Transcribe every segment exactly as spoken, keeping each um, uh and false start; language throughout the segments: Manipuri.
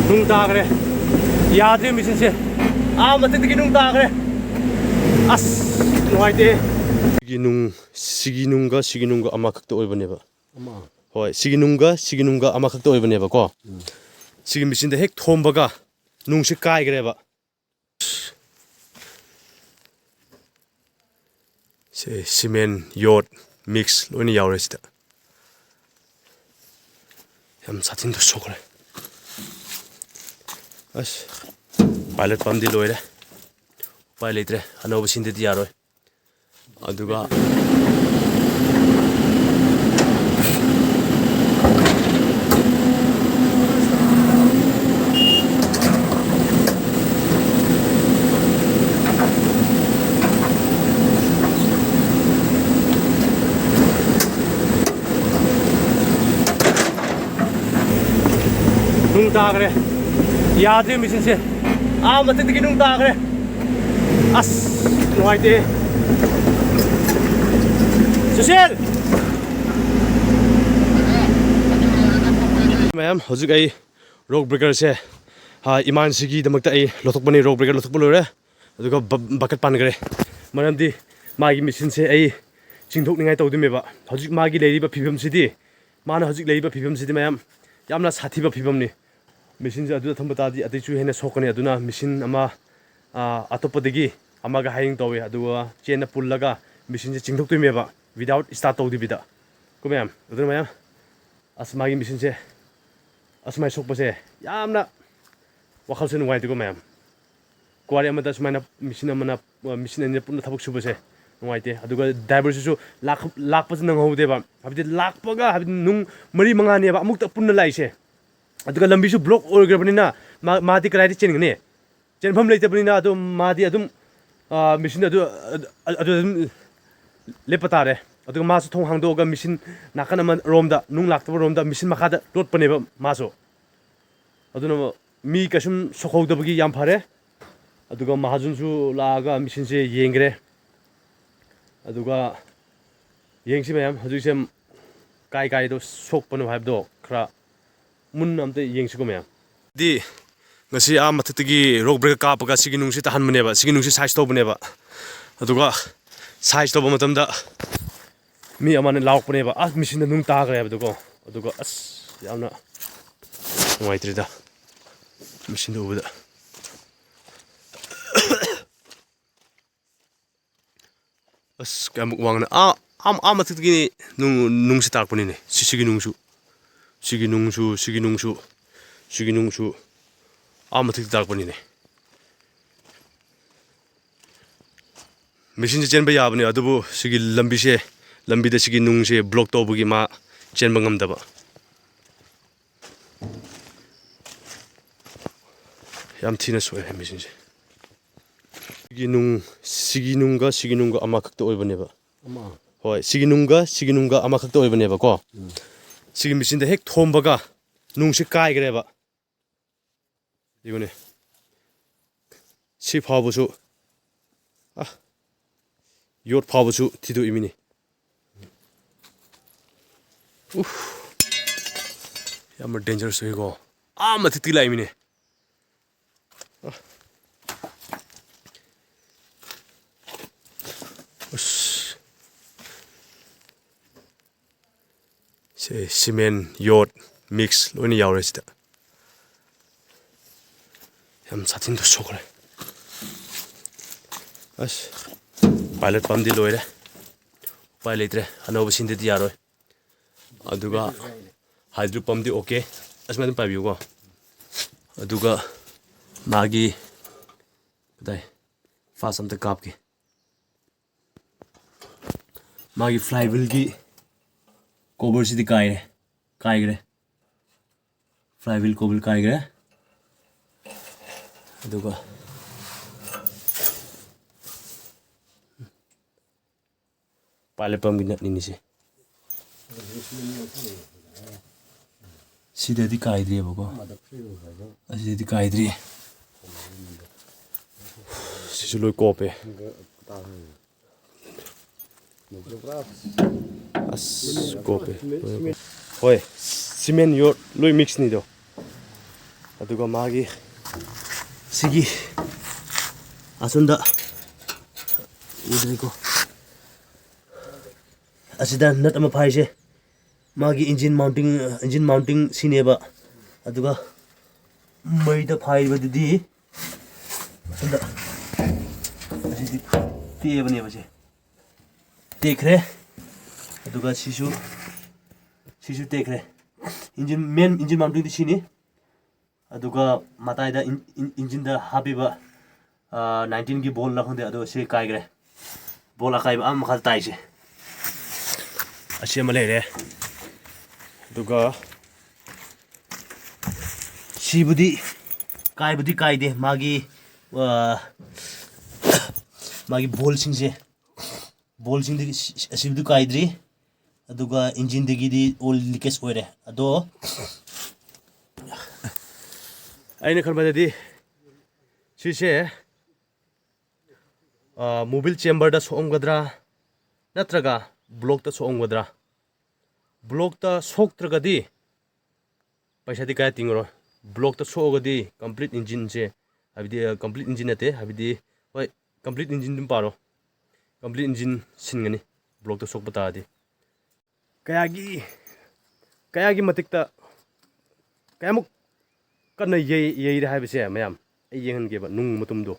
ꯅꯨꯡ ꯇꯥꯈ꯭ꯔꯦ꯫ ꯌꯥꯗ꯭ꯔꯦ ꯃꯦꯆꯤꯟꯁꯦ꯫ ꯑꯥ ꯃꯊꯛꯇꯒꯤ ꯅꯨꯡ ꯇꯥꯈ꯭ꯔꯦ꯫ ꯑꯁ, ꯅꯨꯡꯉꯥꯏꯇꯦ꯫ ꯁꯤꯒꯤ ꯅꯨꯡ, ꯁꯤꯒꯤ ꯅꯨꯡꯒ ꯁꯤꯒꯤ ꯅꯨꯡꯒ ꯑꯃꯈꯛꯇ ꯑꯣꯏꯕꯅꯦꯕ꯫ ꯑꯃ꯫ ꯍꯣꯏ, ꯁꯤꯒꯤ ꯅꯨꯡꯒ ꯁꯤꯒꯤ ꯅꯨꯡꯒ ꯑꯃꯈꯛꯇ ꯑꯣꯏꯕꯅꯦꯕꯀꯣ꯫ ꯎꯝ꯫ ꯁꯤꯒꯤ ꯃꯦꯆꯤꯟꯗ ꯍꯦꯛ ꯊꯣꯝꯕꯒ ꯅꯨꯡꯁꯤ ꯀꯥꯏꯈ꯭ꯔꯦꯕ꯫ ꯁꯦ, ꯁꯤꯃꯦꯟ, ꯌꯣꯠ, ꯃꯤꯛꯁ ꯂꯣꯏꯅ ꯌꯥꯎꯔꯦ ꯁꯤꯗ꯫ ꯌꯥꯝ ꯁꯥꯊꯤꯅ ꯁꯣꯛꯈ꯭ꯔꯦ꯫ ꯑꯁ, ꯄꯥꯏꯂꯦꯠ ꯄꯝꯗꯤ ꯂꯣꯏꯔꯦ꯫ ꯎꯄꯥꯏ ꯂꯩꯇ꯭ꯔꯦ, ꯑꯅꯧꯕ ꯁꯤꯟꯗꯗꯤ ꯌꯥꯔꯣꯏ꯫ ꯑꯗꯨꯒ ꯅꯨꯡ ꯇꯥꯈ꯭ꯔꯦ꯫ ꯌꯥꯗ꯭ꯔꯦ ꯃꯦꯆꯤꯟꯁꯦ꯫ ꯑꯥ ꯃꯊꯛꯇꯒꯤ ꯅꯨꯡ ꯇꯥꯈ꯭ꯔꯦ꯫ ꯑꯁ, ꯅꯨꯡꯉꯥꯏꯇꯦ꯫ ꯁꯨꯁꯤꯜ! ꯃꯌꯥꯝ, ꯍꯧꯖꯤꯛ ꯑꯩ ꯔꯣꯛ ꯕ꯭ꯔꯦꯀꯔꯁꯦ, ꯑꯥ, ꯏꯃꯥꯟꯁꯤꯒꯤꯗꯃꯛꯇ ꯑꯩ ꯂꯧꯊꯣꯛꯄꯅꯤ꯫ ꯔꯣꯛ ꯕ꯭ꯔꯦꯀꯔ ꯂꯧꯊꯣꯛꯄ ꯂꯣꯏꯔꯦ꯫ ꯑꯗꯨꯒ ꯕ-, ꯕꯀꯦꯠ ꯄꯥꯟꯈ꯭ꯔꯦ꯫ ꯃꯔꯝꯗꯤ ꯃꯥꯒꯤ ꯃꯦꯆꯤꯟꯁꯦ ꯑꯩ ꯆꯤꯡꯊꯣꯛꯅꯤꯡꯉꯥꯏ ꯇꯧꯗꯣꯏꯅꯦꯕ꯫ ꯍꯧꯖꯤꯛ ꯃꯥꯒꯤ ꯂꯩꯔꯤꯕ ꯐꯤꯕꯝꯁꯤꯗꯤ, ꯃꯥꯅ ꯍꯧꯖꯤꯛ ꯂꯩꯔꯤꯕ ꯐꯤꯕꯝꯁꯤꯗꯤ, ꯃꯌꯥꯝ, ꯌꯥꯝꯅ ꯁꯥꯊꯤꯕ ꯐꯤꯕꯝꯅꯤ꯫ ꯃꯦꯆꯤꯟꯁꯦ ꯑꯗꯨꯗ ꯊꯝꯕ ꯇꯥꯔꯗꯤ ꯑꯇꯩꯁꯨ ꯍꯦꯟꯅ ꯁꯣꯛꯀꯅꯤ꯫ ꯑꯗꯨꯅ ꯃꯦꯆꯤꯟ ꯑꯃ, ꯑ, ꯑꯇꯣꯞꯄꯗꯒꯤ ꯑꯃꯒ hiring ꯇꯧꯋꯦ, ꯑꯗꯨꯒ ꯆꯦꯟꯅ ꯄꯨꯜꯂꯒ ꯃꯦꯆꯤꯟꯁꯦ ꯆꯤꯡꯊꯣꯛꯇꯣꯏꯅꯦꯕ, without start ꯇꯧꯗꯕꯤꯗ꯫ ꯀꯣ ꯃꯌꯥꯝ, ꯑꯗꯨꯅ ꯃꯌꯥꯝ, ꯑꯁ, ꯃꯥꯒꯤ ꯃꯦꯆꯤꯟꯁꯦ ꯑꯁꯨꯃꯥꯏꯅ ꯁꯣꯛꯄꯁꯦ ꯌꯥꯝꯅ ꯋꯥꯈꯜꯁꯦ ꯅꯨꯡꯉꯥꯏꯇꯦꯀꯣ ꯃꯌꯥꯝ꯫ ꯀ꯭ꯋꯥꯔꯤ ꯑꯃꯗ ꯁꯨꯃꯥꯏꯅ ꯃꯦꯆꯤꯟ ꯑꯃꯅ, ꯃꯦꯆꯤꯟ ꯑꯅꯤꯅ ꯄꯨꯟꯅ ꯊꯕꯛ ꯁꯨꯕꯁꯦ ꯅꯨꯡꯉꯥꯏꯇꯦ꯫ ꯑꯗꯨꯒ ꯗ꯭ꯔꯥꯏꯚꯔꯁꯤꯁꯨ ꯂꯥꯛ-, ꯂꯥꯛꯄꯁꯨ ꯅꯪꯍꯧꯗꯦꯕ꯫ ꯍꯥꯏꯕꯗꯤ ꯂꯥꯛꯄꯒ, ꯍꯥꯏꯕꯗꯤ ꯅꯨꯡ ꯃꯔꯤ ꯃꯉꯥꯅꯦꯕ ꯑꯃꯨꯛꯇ ꯄꯨꯟꯅ ꯂꯥꯛꯏꯁꯦ꯫ ꯑꯗꯨꯒ ꯂꯝꯕꯤꯁꯨ ꯕ꯭ꯂꯣꯛ ꯑꯣꯏꯈ꯭ꯔꯕꯅꯤꯅ ꯃꯥ-, ꯃꯥꯗꯤ ꯀꯗꯥꯏꯗ ꯆꯦꯟꯒꯅꯤ? ꯆꯦꯟꯐꯝ ꯂꯩꯇꯕꯅꯤꯅ ꯑꯗꯨꯝ ꯃꯥꯗꯤ ꯑꯗꯨꯝ, ꯑ, ꯃꯦꯆꯤꯟ ꯑꯗꯨ, ꯑꯗꯨ, ꯑꯗꯨ ꯑꯗꯨꯝ ꯂꯦꯞꯄ ꯇꯥꯔꯦ꯫ ꯑꯗꯨꯒ ꯃꯥꯁꯨ ꯊꯣꯡ ꯍꯥꯡꯗꯣꯛꯑꯒ ꯃꯦꯆꯤꯟ ꯅꯥꯀꯟ ꯑꯃꯔꯣꯝꯗ, ꯅꯨꯡ ꯂꯥꯛꯇꯕ ꯔꯣꯝꯗ ꯃꯦꯆꯤꯟ ꯃꯈꯥꯗ ꯂꯣꯠꯄꯅꯦꯕ ꯃꯥꯁꯨ꯫ ꯑꯗꯨꯅ ꯃꯤ ꯀꯩꯁꯨꯝ ꯁꯣꯛꯍꯧꯗꯕꯒꯤ ꯌꯥꯝ ꯐꯔꯦ꯫ ꯑꯗꯨꯒ ꯃꯍꯥꯖꯟꯁꯨ ꯂꯥꯛꯑꯒ ꯃꯦꯆꯤꯟꯁꯦ ꯌꯦꯡꯈ꯭ꯔꯦ꯫ ꯑꯗꯨꯒ ꯌꯦꯡꯁꯤ ꯃꯌꯥꯝ, ꯍꯧꯖꯤꯛꯁꯦ ꯀꯥꯏ ꯀꯥꯏꯗꯣ ꯁꯣꯛꯄꯅꯣ ꯍꯥꯏꯕꯗꯣ ꯈꯔ ꯃꯨꯟꯅ ꯑꯝꯇ ꯌꯦꯡꯁꯤꯀꯣ ꯃꯌꯥꯝ꯫ ꯗꯤ ꯉꯁꯤ ꯑꯥ ꯃꯊꯛꯇꯒꯤ ꯔꯣꯛ ꯕ꯭ꯔꯦꯛ ꯀꯥꯞꯄꯒ ꯁꯤꯒꯤ ꯅꯨꯡꯁꯤ ꯇꯥꯍꯟꯕꯅꯦꯕ, ꯁꯤꯒꯤ ꯅꯨꯡꯁꯤ ꯁꯥꯏꯖ ꯇꯧꯕꯅꯦꯕ꯫ ꯑꯗꯨꯒ ꯁꯥꯏꯖ ꯇꯧꯕ ꯃꯇꯝꯗ ꯃꯤ ꯑꯃꯅ ꯂꯥꯎꯔꯛꯄꯅꯦꯕ, "ꯑꯁ, ꯃꯦꯆꯤꯟꯗ ꯅꯨꯡ ꯇꯥꯈ꯭ꯔꯦ" ꯍꯥꯏꯕꯗꯨꯀꯣ꯫ ꯑꯗꯨꯒ ꯑꯁ, ꯌꯥꯝꯅ ꯅꯨꯡꯉꯥꯏꯇ꯭ꯔꯤꯗ ꯃꯦꯆꯤꯟꯗ ꯎꯕꯗ꯫ ꯑꯁ, ꯀꯌꯥꯃꯨꯛ ꯋꯥꯡꯅ, ꯑꯥ, ꯑꯥ, ꯑꯥ ꯃꯊꯛꯇꯒꯤ ꯅꯨꯡ, ꯅꯨꯡꯁꯤ ꯇꯥꯔꯛꯄꯅꯤꯅꯦ꯫ ꯁꯤ, ꯁꯤꯒꯤ ꯅꯨꯡꯁꯨ, ꯁꯤꯒꯤ ꯅꯨꯡꯁꯨ, ꯁꯤꯒꯤ ꯅꯨꯡꯁꯨ, ꯁꯤꯒꯤ ꯅꯨꯡꯁꯨ ꯑꯥ ꯃꯊꯛꯇ ꯇꯥꯔꯛꯄꯅꯤꯅꯦ꯫ ꯃꯦꯆꯤꯟꯁꯦ ꯆꯦꯟꯕ ꯌꯥꯕꯅꯦ, ꯑꯗꯨꯕꯨ ꯁꯤꯒꯤ ꯂꯝꯕꯤꯁꯦ, ꯂꯝꯕꯤꯗ ꯁꯤꯒꯤ ꯅꯨꯡꯁꯦ ꯕ꯭ꯂꯣꯛ ꯇꯧꯕꯒꯤ ꯃꯥ ꯆꯦꯟꯕ ꯉꯝꯗꯕ꯫ ꯌꯥꯝ ꯊꯤꯅ ꯁꯣꯛꯑꯦ ꯃꯦꯆꯤꯟꯁꯦ꯫ ꯁꯤꯒꯤ ꯅꯨꯡ, ꯁꯤꯒꯤ ꯅꯨꯡꯒ ꯁꯤꯒꯤ ꯅꯨꯡꯒ ꯑꯃꯈꯛꯇ ꯑꯣꯏꯕꯅꯦꯕ꯫ ꯑꯃ꯫ ꯍꯣꯏ, ꯁꯤꯒꯤ ꯅꯨꯡꯒ ꯁꯤꯒꯤ ꯅꯨꯡꯒ ꯑꯃꯈꯛꯇ ꯑꯣꯏꯕꯅꯦꯕꯀꯣ꯫ ꯎꯝ꯫ ꯁꯤꯒꯤ ꯃꯦꯆꯤꯟꯗ ꯍꯦꯛ ꯊꯣꯝꯕꯒ ꯅꯨꯡꯁꯤ ꯀꯥꯏꯈ꯭ꯔꯦꯕ꯫ ꯌꯦꯡꯉꯨꯅꯦ꯫ ꯁꯤ ꯐꯥꯎꯕꯁꯨ, ꯑ, ꯌꯣꯠ ꯐꯥꯎꯕꯁꯨ ꯊꯤꯗꯣꯛꯏꯃꯤꯅꯦ꯫ ꯎꯐ꯫ ꯌꯥꯝꯅ ꯗꯦꯟꯖꯔꯁ ꯑꯣꯏꯀꯣ꯫ ꯑꯥ ꯃꯊꯛꯇꯤ ꯂꯥꯛꯏꯃꯤꯅꯦ꯫ ꯑ꯫ ꯑꯁ꯫ ꯁꯦ, ꯁꯤꯃꯦꯟ, ꯌꯣꯠ, ꯃꯤꯛꯁ ꯂꯣꯏꯅ ꯌꯥꯎꯔꯦ ꯁꯤꯗ꯫ ꯌꯥꯝ ꯁꯥꯊꯤꯅ ꯁꯣꯛꯈ꯭ꯔꯦ꯫ ꯑꯁ, ꯄꯥꯏꯂꯦꯠ ꯄꯝꯗꯤ ꯂꯣꯏꯔꯦ꯫ ꯎꯄꯥꯏ ꯂꯩꯇ꯭ꯔꯦ, ꯑꯅꯧꯕ ꯁꯤꯟꯗꯗꯤ ꯌꯥꯔꯣꯏ꯫ ꯑꯗꯨꯒ ꯍꯥꯏꯗ꯭ꯔꯣ ꯄꯝꯗꯤ ꯑꯣꯀꯦ꯫ ꯑꯁꯨꯃꯥꯏꯅ ꯑꯗꯨꯝ ꯄꯥꯏꯕꯤꯌꯨꯀꯣ꯫ ꯑꯗꯨꯒ ꯃꯥꯒꯤ, ꯀꯗꯥꯏ, ꯐꯥꯁ ꯑꯝꯇ ꯀꯥꯞꯀꯦ꯫ ꯃꯥꯒꯤ ꯐ꯭ꯂꯥꯏ ꯋꯤꯜꯒꯤ ꯀꯣꯕꯔꯁꯤꯗꯤ ꯀꯥꯏꯔꯦ, ꯀꯥꯏꯈ꯭ꯔꯦ꯫ ꯐ꯭ꯂꯥꯏ ꯋꯤꯜ ꯀꯣꯕꯔ ꯀꯥꯏꯈ꯭ꯔꯦ꯫ ꯑꯗꯨꯒ ꯄꯥꯏꯂꯦꯠ ꯄꯝꯒꯤ ꯅꯠꯅꯤꯅꯦ ꯁꯤ꯫ ꯁꯤꯗꯗꯤ ꯀꯥꯏꯗ꯭ꯔꯤꯑꯕꯀꯣ꯫ ꯑꯁꯤꯗꯗꯤ ꯀꯥꯏꯗ꯭ꯔꯤ꯫ ꯁꯤꯁꯨ ꯂꯣꯏ ꯀꯣꯞꯄꯦ꯫ ꯑꯁ, ꯀꯣꯞꯄꯦ꯫ ꯍꯣꯏ, ꯁꯤꯃꯦꯟ ꯌꯣꯠ ꯂꯣꯏ ꯃꯤꯛꯁꯅꯤꯗꯣ꯫ ꯑꯗꯨꯒ ꯃꯥꯒꯤ ꯁꯤꯒꯤ ꯑꯁꯣꯝꯗ ꯎꯗ꯭ꯔꯤꯀꯣ, ꯑꯁꯤꯗ ꯅꯠ ꯑꯃ ꯐꯥꯏꯁꯦ, ꯃꯥꯒꯤ ꯏꯟꯖꯤꯟ ꯃꯥꯎꯟꯇꯤꯡ, ꯏꯟꯖꯤꯟ ꯃꯥꯎꯟꯇꯤꯡ ꯁꯤꯅꯦꯕ꯫ ꯑꯗꯨꯒ ꯃꯩꯗ ꯐꯥꯏꯕꯗꯨꯗꯤ ꯑꯁꯣꯝꯗ, ꯑꯁꯤꯗꯤ ꯇꯦꯛꯑꯕꯅꯦꯕ ꯁꯦ, ꯇꯦꯛꯈ꯭ꯔꯦ꯫ ꯑꯗꯨꯒ ꯁꯤꯁꯨ, ꯁꯤꯁꯨ ꯇꯦꯛꯈ꯭ꯔꯦ꯫ ꯏꯟꯖꯤꯟ, ꯃꯦꯟ ꯏꯟꯖꯤꯟ ꯃꯥꯎꯟꯇꯤꯡꯗꯤ ꯁꯤꯅꯤ꯫ ꯑꯗꯨꯒ ꯃꯇꯥꯏꯗ ꯏꯟ-, ꯏꯟ-, ꯏꯟꯖꯤꯟꯗ ꯍꯥꯞꯄꯤꯕ, ꯑꯥ, ꯅꯥꯏꯟꯇꯤꯟꯒꯤ ꯕꯣꯜꯂ ꯈꯪꯗꯦ, ꯑꯗꯣ ꯁꯤ ꯀꯥꯏꯈ꯭ꯔꯦ꯫ ꯕꯣꯜ ꯑꯀꯥꯏꯕ ꯑꯥ ꯃꯈꯥꯗ ꯇꯥꯏꯁꯦ꯫ ꯑꯁꯤ ꯑꯃ ꯂꯩꯔꯦ꯫ ꯑꯗꯨꯒ ꯁꯤꯕꯨꯗꯤ ꯀꯥꯏꯕꯨꯗꯤ ꯀꯥꯏꯗꯦ, ꯃꯥꯒꯤ, ꯑꯥ, ꯃꯥꯒꯤ ꯕꯣꯜꯁꯤꯡꯁꯦ, ꯕꯣꯜꯁꯤꯡꯗꯒꯤ ꯁꯤ-, ꯁꯤ-, ꯑꯁꯤꯕꯨꯗꯤ ꯀꯥꯏꯗ꯭ꯔꯤ꯫ ꯑꯗꯨꯒ ꯏꯟꯖꯤꯟꯗꯒꯤꯗꯤ ꯑꯣꯏꯜ ꯂꯤꯀꯦꯖ ꯑꯣꯏꯔꯦ꯫ ꯑꯗꯣ ꯑꯩꯅ ꯈꯟꯕꯗꯗꯤ ꯁꯤꯁꯦ, ꯑ, ꯃꯣꯕꯤꯜ ꯆꯦꯝꯕꯔꯗ ꯁꯣꯛꯑꯝꯒꯗ꯭ꯔꯥ, ꯅꯠꯇ꯭ꯔꯒ ꯕ꯭ꯂꯣꯛꯇ ꯁꯣꯛꯑꯝꯒꯗ꯭ꯔꯥ? ꯕ꯭ꯂꯣꯛꯇ ꯁꯣꯛꯇ꯭ꯔꯒꯗꯤ ꯄꯩꯁꯥꯗꯤ ꯀꯌꯥ ꯇꯤꯡꯉꯔꯣꯏ꯫ ꯕ꯭ꯂꯣꯛꯇ ꯁꯣꯛꯑꯒꯗꯤ ꯀꯝꯄ꯭ꯂꯤꯠ ꯏꯟꯖꯤꯟꯁꯦ, ꯍꯥꯏꯕꯗꯤ, ꯑ, ꯀꯝꯄ꯭ꯂꯤꯠ ꯏꯟꯖꯤꯟ ꯅꯠꯇꯦ, ꯍꯥꯏꯕꯗꯤ, ꯍꯣꯏ, ꯀꯝꯄ꯭ꯂꯤꯠ ꯏꯟꯖꯤꯟ ꯑꯗꯨꯝ ꯄꯥꯔꯣ, ꯀꯝꯄ꯭ꯂꯤꯠ ꯏꯟꯖꯤꯟ ꯁꯤꯟꯒꯅꯤ ꯕ꯭ꯂꯣꯛꯇ ꯁꯣꯛꯄ ꯇꯥꯔꯗꯤ꯫ ꯀꯌꯥꯒꯤ, ꯀꯌꯥꯒꯤ ꯃꯇꯤꯛꯇ, ꯀꯌꯥꯃꯨꯛ ꯀꯟꯅ ꯌꯩ-, ꯌꯩꯔꯦ ꯍꯥꯏꯕꯁꯦ ꯃꯌꯥꯝ, ꯑꯩ ꯌꯦꯡꯍꯟꯒꯦꯕ ꯅꯨꯡ ꯃꯇꯨꯝꯗꯣ꯫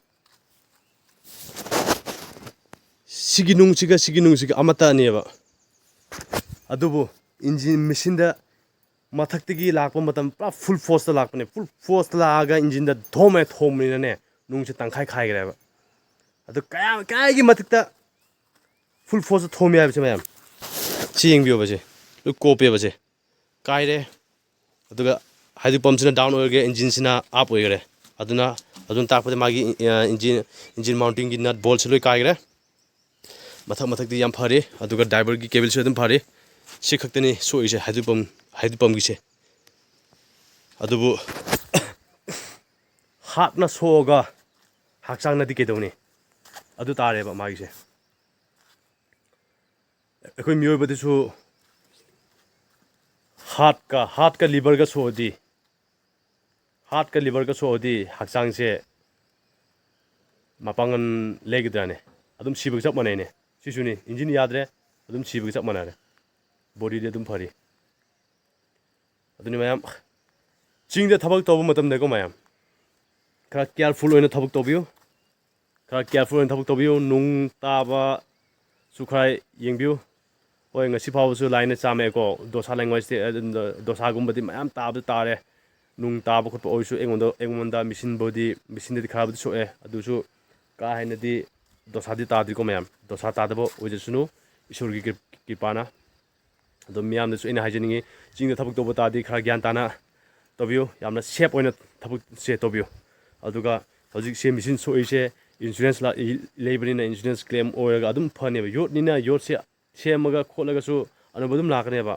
ꯁꯤꯒꯤ ꯅꯨꯡꯁꯤꯒ ꯁꯤꯒꯤ ꯅꯨꯡꯁꯤꯒ ꯑꯃꯠꯇꯅꯦꯕ꯫ ꯑꯗꯨꯕꯨ ꯏꯟꯖꯤꯟ ꯃꯦꯆꯤꯟꯗ ꯃꯊꯛꯇꯒꯤ ꯂꯥꯛꯄ ꯃꯇꯝ ꯄꯨꯔꯥ ꯐꯨꯜ ꯐꯣꯔꯁꯇ ꯂꯥꯛꯄꯅꯦ꯫ ꯐꯨꯜ ꯐꯣꯔꯁꯇ ꯂꯥꯛꯑꯒ ꯏꯟꯖꯤꯟꯗ ꯙꯣꯝ ꯍꯥꯏꯅ ꯊꯣꯝꯕꯅꯤꯅꯅꯦ, ꯅꯨꯡꯁꯦ ꯇꯪꯈꯥꯏ ꯈꯥꯏꯈ꯭ꯔꯦꯕ꯫ ꯑꯗꯨ ꯀꯌꯥ, ꯀꯌꯥꯒꯤ ꯃꯊꯛꯇ ꯐꯨꯜ ꯐꯣꯔꯁꯇ ꯊꯣꯝꯃꯤ ꯍꯥꯏꯕꯁꯦ ꯃꯌꯥꯝ, ꯁꯤ ꯌꯦꯡꯕꯤꯌꯣꯕ, ꯁꯦ ꯂꯣꯏ ꯀꯣꯞꯄꯦꯕ꯫ ꯁꯦ ꯀꯥꯏꯔꯦ꯫ ꯑꯗꯨꯒ ꯍꯥꯏꯗ꯭ꯔꯣ ꯄꯝꯁꯤꯅ ꯗꯥꯎꯟ ꯑꯣꯏꯈ꯭ꯔꯦ, ꯏꯟꯖꯤꯟꯁꯤꯅ ꯑꯞ ꯑꯣꯏꯈ꯭ꯔꯦ꯫ ꯑꯗꯨꯅ, ꯑꯗꯨꯅ ꯇꯥꯛꯄꯗꯤ ꯃꯥꯒꯤ, ꯑ, ꯏꯟꯖꯤꯟ, ꯏꯟꯖꯤꯟ ꯃꯥꯎꯟꯇꯤꯡꯒꯤ ꯅꯠ ꯕꯣꯜꯁꯦ ꯂꯣꯏ ꯀꯥꯏꯈ꯭ꯔꯦ꯫ ꯃꯊꯛ ꯃꯊꯛꯇꯤ ꯌꯥꯝ ꯐꯔꯤ, ꯑꯗꯨꯒ ꯗ꯭ꯔꯥꯏꯚꯔꯒꯤ ꯀꯦꯕꯤꯟꯁꯨ ꯑꯗꯨꯝ ꯐꯔꯤ꯫ ꯁꯤ ꯈꯛꯇꯅꯤ ꯁꯣꯛꯏꯁꯦ ꯍꯥꯏꯗ꯭ꯔꯣ ꯄꯝ, ꯍꯥꯏꯗ꯭ꯔꯣ ꯄꯝꯒꯤꯁꯦ꯫ ꯑꯗꯨꯕꯨ ꯍꯥꯔꯠꯅ ꯁꯣꯛꯑꯒ ꯍꯛꯆꯥꯡꯅꯗꯤ ꯀꯩꯗꯧꯅꯤ? ꯑꯗꯨ ꯇꯥꯔꯦꯕ ꯃꯥꯒꯤꯁꯦ꯫ ꯑꯩꯈꯣꯏ ꯃꯤꯑꯣꯏꯕꯗꯁꯨ ꯍꯥꯔꯠꯀ, ꯍꯥꯔꯠꯀ ꯂꯤꯚꯔꯒ ꯁꯣꯛꯑꯗꯤ, ꯍꯥꯔꯠꯀ ꯂꯤꯚꯔꯒ ꯁꯣꯛꯑꯗꯤ ꯍꯛꯆꯥꯡꯁꯦ ꯃꯄꯥꯡꯒꯜ ꯂꯩꯒꯗ꯭ꯔꯥꯅꯦ? ꯑꯗꯨꯝ ꯁꯤꯕꯒ ꯆꯞ ꯃꯥꯟꯅꯩꯅꯦ꯫ ꯁꯤꯁꯨꯅꯤ, ꯏꯟꯖꯤꯟ ꯌꯥꯗ꯭ꯔꯦ, ꯑꯗꯨꯝ ꯁꯤꯕꯒ ꯆꯞ ꯃꯥꯟꯅꯔꯦ꯫ ꯕꯣꯗꯤꯗꯤ ꯑꯗꯨꯝ ꯐꯔꯤ꯫ ꯑꯗꯨꯅꯤ ꯃꯌꯥꯝ, ꯆꯤꯡꯗ ꯊꯕꯛ ꯇꯧꯕ ꯃꯇꯝꯗꯀꯣ ꯃꯌꯥꯝ, ꯈꯔ ꯀꯤꯌꯥꯔꯐꯨꯜ ꯑꯣꯏꯅ ꯊꯕꯛ ꯇꯧꯕꯤꯌꯨ꯫ ꯈꯔ ꯀꯤꯌꯥꯔꯐꯨꯜ ꯑꯣꯏꯅ ꯊꯕꯛ ꯇꯧꯕꯤꯌꯨ꯫ ꯅꯣꯡ ꯇꯥꯕꯁꯨ ꯈꯔ ꯌꯦꯡꯕꯤꯌꯨ꯫ ꯍꯣꯏ, ꯉꯁꯤ ꯐꯥꯎꯕꯁꯨ ꯂꯥꯏꯅ ꯆꯥꯝꯃꯦꯀꯣ꯫ ꯗꯣꯁꯥ ꯂꯩꯉꯣꯏꯁꯦ, ꯑꯗꯨꯝ ꯗꯣꯁꯥꯒꯨꯝꯕꯗꯤ ꯃꯌꯥꯝ ꯇꯥꯕꯗ ꯇꯥꯔꯦ꯫ ꯅꯣꯡ ꯇꯥꯕ ꯈꯣꯠꯄ ꯑꯣꯏꯔꯁꯨ ꯑꯩꯉꯣꯟꯗ, ꯑꯩꯉꯣꯟꯗ ꯃꯦꯆꯤꯟꯕꯨꯗꯤ, ꯃꯦꯆꯤꯟꯗꯗꯤ ꯈꯔꯕꯨꯗꯤ ꯁꯣꯛꯑꯦ꯫ ꯑꯗꯨꯁꯨ ꯀꯥ ꯍꯦꯟꯅꯗꯤ ꯗꯣꯁꯥꯗꯤ ꯇꯥꯗ꯭ꯔꯤꯀꯣ ꯃꯌꯥꯝ꯫ ꯗꯣꯁꯥ ꯇꯥꯗꯕ ꯑꯣꯏꯖꯁꯅꯨ, ꯏꯁꯣꯔꯒꯤ ꯀ꯭ꯔꯤ-, ꯀ꯭ꯔꯤꯄꯥꯅ꯫ ꯑꯗꯣ ꯃꯤꯌꯥꯝꯗꯁꯨ ꯑꯩꯅ ꯍꯥꯏꯖꯅꯤꯡꯉꯤ, ꯆꯤꯡꯗ ꯊꯕꯛ ꯇꯧꯕ ꯇꯥꯔꯗꯤ ꯈꯔ ꯒ꯭ꯌꯥꯟ ꯇꯥꯅ ꯇꯧꯕꯤꯌꯨ, ꯌꯥꯝꯅ ꯁꯦꯞ ꯑꯣꯏꯅ ꯊꯕꯛꯁꯦ ꯇꯧꯕꯤꯌꯨ꯫ ꯑꯗꯨꯒ ꯍꯧꯖꯤꯛꯁꯦ ꯃꯦꯆꯤꯟ ꯁꯣꯛꯏꯁꯦ, ꯏꯟꯁꯨꯔꯦꯟꯁ ꯂꯥ-, ꯂꯩꯕꯅꯤꯅ ꯏꯟꯁꯨꯔꯦꯟꯁ ꯀ꯭ꯂꯦꯝ ꯑꯣꯏꯔꯒ ꯑꯗꯨꯝ ꯐꯅꯦꯕ꯫ ꯌꯣꯠꯅꯤꯅ ꯌꯣꯠꯁꯦ ꯁꯦꯝꯃꯒ ꯈꯣꯠꯂꯒꯁꯨ ꯑꯅꯧꯕ ꯑꯗꯨꯝ ꯂꯥꯛꯀꯅꯦꯕ꯫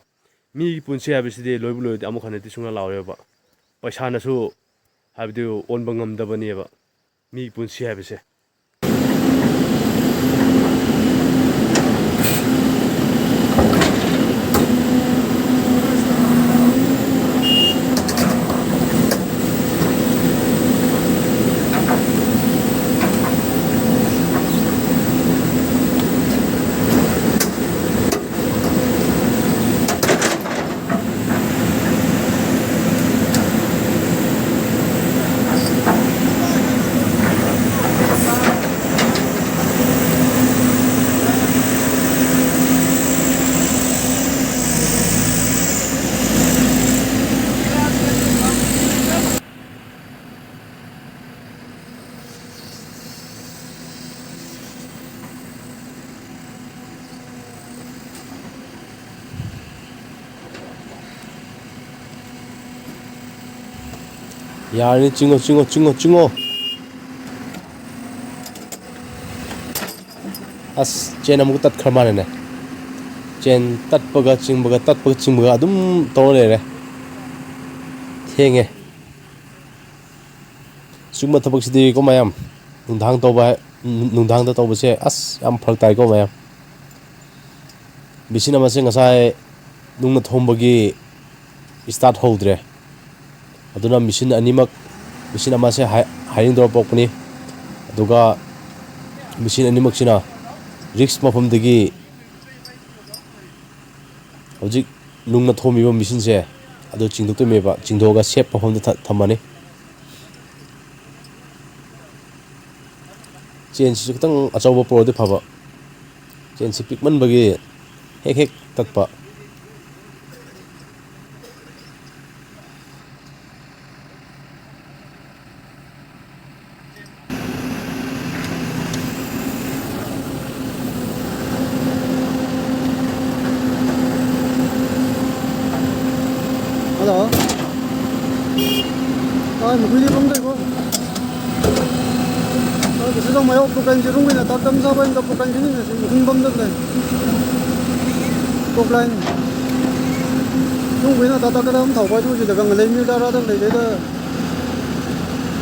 ꯃꯤꯒꯤ ꯄꯨꯟꯁꯤ ꯍꯥꯏꯕꯁꯤꯗꯤ ꯂꯣꯏꯕꯨ ꯂꯣꯏꯔꯗꯤ ꯑꯃꯨꯛ ꯍꯟꯅꯗꯤ ꯁꯨꯡꯂꯥꯛ ꯂꯥꯛꯑꯣꯏꯕ꯫ ꯄꯩꯁꯥꯅꯁꯨ ꯍꯥꯏꯕꯗꯤ ꯑꯣꯟꯕ ꯉꯝꯗꯕꯅꯦꯕ ꯃꯤꯒꯤ ꯄꯨꯟꯁꯤ ꯍꯥꯏꯕꯁꯦ꯫ ꯌꯥꯔꯅꯤ, ꯆꯤꯡꯉꯣ, ꯆꯤꯡꯉꯣ, ꯆꯤꯡꯉꯣ, ꯆꯤꯡꯉꯣ꯫ ꯑꯁ, ꯆꯦꯟ ꯑꯃꯨꯛ ꯇꯠꯈ꯭ꯔ ꯃꯥꯜꯂꯦꯅꯦ꯫ ꯆꯦꯟ ꯇꯠꯄꯒ ꯆꯤꯡꯕꯒ, ꯇꯠꯄꯒ ꯆꯤꯡꯕꯒ ꯑꯗꯨꯝ ꯇꯧꯔ ꯂꯩꯔꯦ꯫ ꯊꯦꯡꯉꯦ꯫ ꯁꯤꯒꯨꯝꯕ ꯊꯕꯛꯁꯤꯗꯤꯀꯣ ꯃꯌꯥꯝ, ꯅꯨꯡꯗꯥꯡ ꯇꯧꯕ ꯍꯥꯏ-, ꯅꯨꯡꯗꯥꯡꯗ ꯇꯧꯕꯁꯦ ꯑꯁ ꯌꯥꯝ ꯐꯔꯛ ꯇꯥꯏꯀꯣ ꯃꯌꯥꯝ꯫ ꯃꯦꯆꯤꯟ ꯑꯃꯁꯦ ꯉꯁꯥꯏ ꯅꯨꯡꯅ ꯊꯣꯝꯕꯒꯤ ꯁ꯭ꯇꯥꯔꯠ ꯍꯧꯗ꯭ꯔꯦ꯫ ꯑꯗꯨꯅ ꯃꯦꯆꯤꯟ ꯑꯅꯤꯃꯛ, ꯃꯦꯆꯤꯟ ꯑꯃꯁꯦ ꯍꯥꯏ-, ꯍꯥꯏꯔꯤꯡ ꯇꯧꯔ ꯄꯣꯛꯄꯅꯤ꯫ ꯑꯗꯨꯒ ꯃꯦꯆꯤꯟ ꯑꯅꯤꯃꯛꯁꯤꯅ ꯔꯤꯛꯁ ꯃꯐꯝꯗꯒꯤ ꯍꯧꯖꯤꯛ ꯅꯨꯡꯅ ꯊꯣꯝꯃꯤꯕ ꯃꯦꯆꯤꯟꯁꯦ ꯑꯗꯨ ꯆꯤꯡꯊꯣꯛꯇꯣꯏꯅꯦꯕ, ꯆꯤꯡꯊꯣꯛꯑꯒ ꯁꯦꯞ ꯃꯐꯝꯗ ꯊ-, ꯊꯝꯃꯅꯤ꯫ ꯆꯦꯟꯁꯤꯁꯨ ꯈꯤꯇꯪ ꯑꯆꯧꯕ ꯄꯨꯔꯗꯤ ꯐꯕ, ꯆꯦꯟꯁꯤ ꯄꯤꯛꯃꯟꯕꯒꯤ ꯍꯦꯛ ꯍꯦꯛ ꯇꯠꯄ꯫ ꯍꯜꯂꯣ꯫ ꯑꯥ, ꯃꯈꯣꯏꯗꯤ ꯀꯝ ꯇꯧꯔꯤꯕꯣ? ꯑꯥ, ꯀꯩꯁꯨ ꯇꯧ ꯃꯌꯥꯝ ꯄ꯭ꯔꯣꯒ꯭ꯔꯥꯝꯁꯦ ꯔꯨꯝ ꯑꯣꯏꯅ ꯇꯥꯛ ꯇꯝ ꯆꯥꯕ ꯑꯣꯏꯅ ꯄ꯭ꯔꯣꯒ꯭ꯔꯥꯝꯁꯦ ꯅꯤꯡꯅ ꯁꯤ ꯃꯈꯨꯟ ꯐꯝꯗꯕꯅꯦ꯫ ꯄ꯭ꯔꯣꯒ꯭ꯔꯥꯝ ꯔꯨꯝ ꯑꯣꯏꯅ ꯇꯥꯛ ꯇꯥꯛꯀꯗꯕ ꯑꯃ ꯊꯥꯎ ꯄꯥꯏꯗꯨ ꯍꯧꯖꯤꯛ ꯂꯒꯪ ꯂꯩ ꯃꯤ ꯇꯔꯥꯗ ꯂꯩꯔꯦꯗ꯫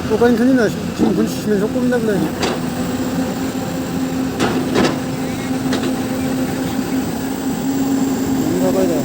ꯄ꯭ꯔꯣꯒ꯭ꯔꯥꯝ ꯈꯅꯤꯅ ꯁꯤ ꯃꯈꯨꯟ ꯁꯤꯃꯦꯟ ꯁꯣꯛ ꯀꯨꯝꯗꯕꯅꯦ꯫ ꯅꯪ ꯀꯗꯥꯏꯗ?